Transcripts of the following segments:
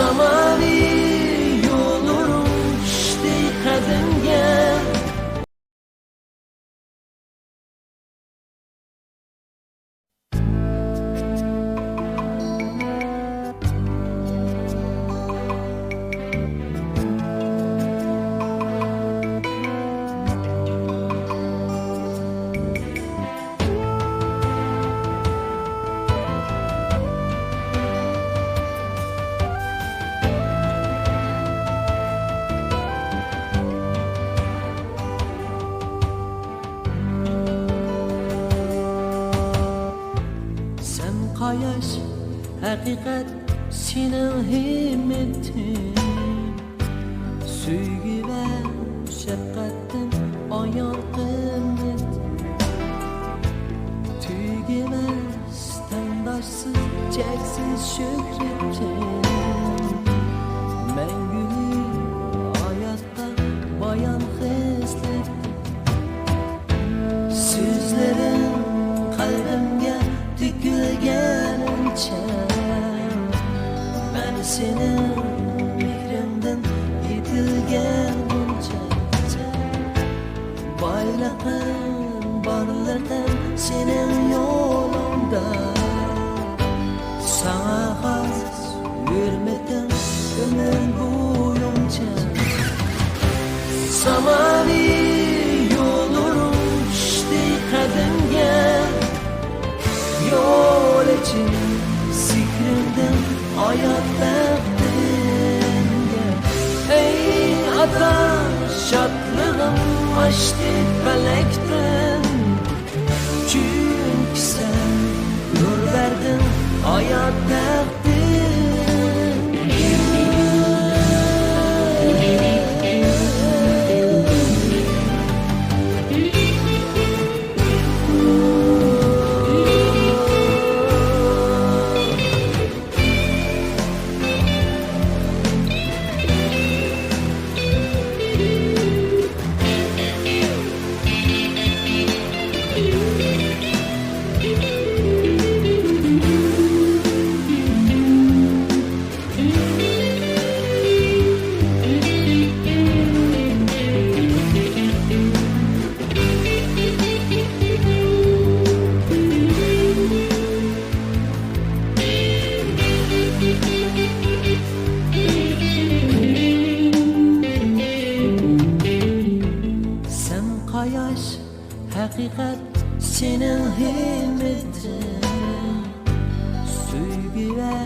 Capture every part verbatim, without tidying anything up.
ساماۋى يوللىرىڭ چۈشتى قەدىمگە. سەن قاياش، ھەقىقەت سېنىڭ ھىممىتىڭ. سۆيگۈ ۋە شەپقەتتىن ئايان قىممىتىڭ. تۈگىمەس تەڭداشسىز چەكسىز شۆھرىتىڭ. مەڭگۈلۈك ھاياتتا بايان خىسلىتىڭ. سۆزلىرىڭ قەلبىمگە تۆكۈلگەنچە، مەن سېنىڭ مېھرىڭدىن يېتىلگەنچە، بايلىقىم، بارلىقىم سېنىڭ يولۇڭدا. ساڭا خاس ھۆرمىتىم ئۆمۈر بويۇنچە. ساماۋى يوللىرىڭ چۈشتى قەدىمگە. يول ئېچىپ سېھرىڭدىن ھايات بەختىمگە. ئەي ئاتا، شادلىقىم ئاشتى پەلەكتىن. چۈنكى سەن نۇر بەردىڭ ھايات بەختىمگە. سەن قاياش، ھەقىقەت سېنىڭ ھىممىتىڭ. سۆيگۈ ۋە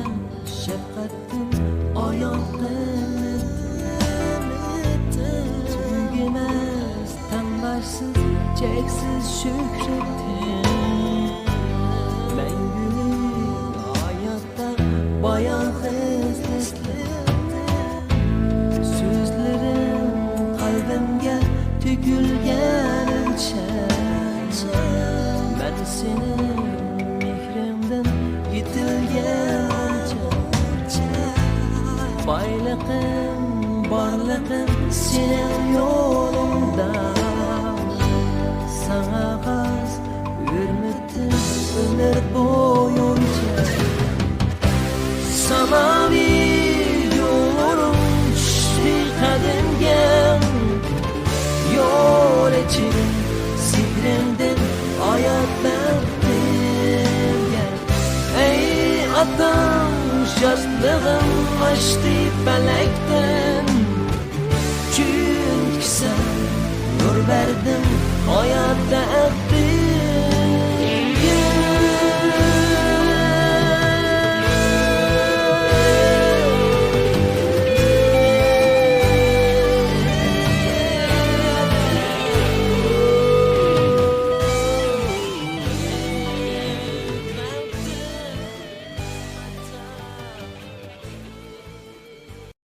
شەپقەتتىن ئايان قىممىتىڭ. تۈگىمەس تەڭداشسىز چەكسىز شۆھرىتىڭ. مەڭگۈلۈك ھاياتتا بايان خىسلىتىڭ. سۆزلىرىڭ قەلبىمگە تۆكۈلگەنچە، مەن سېنىڭ مېھرىڭدىن يېتىلگەنچە، بايلىقىم، بارلىقىم سېنىڭ يولۇڭدا. ساڭا خاس ھۆرمىتىم ئۆمۈر بويۇنچە. ساماۋى يوللىرىڭ چۈشتى قەدىمگە. يول ئېچىپ سېھرىڭدىن ھايات بەختىمگە. ئەي ئاتاڭ، شادلىقىم ئاشتى پەلەكتىن. چۈنكى سەن نۇر بەردىڭ ھايات بەختىمگە.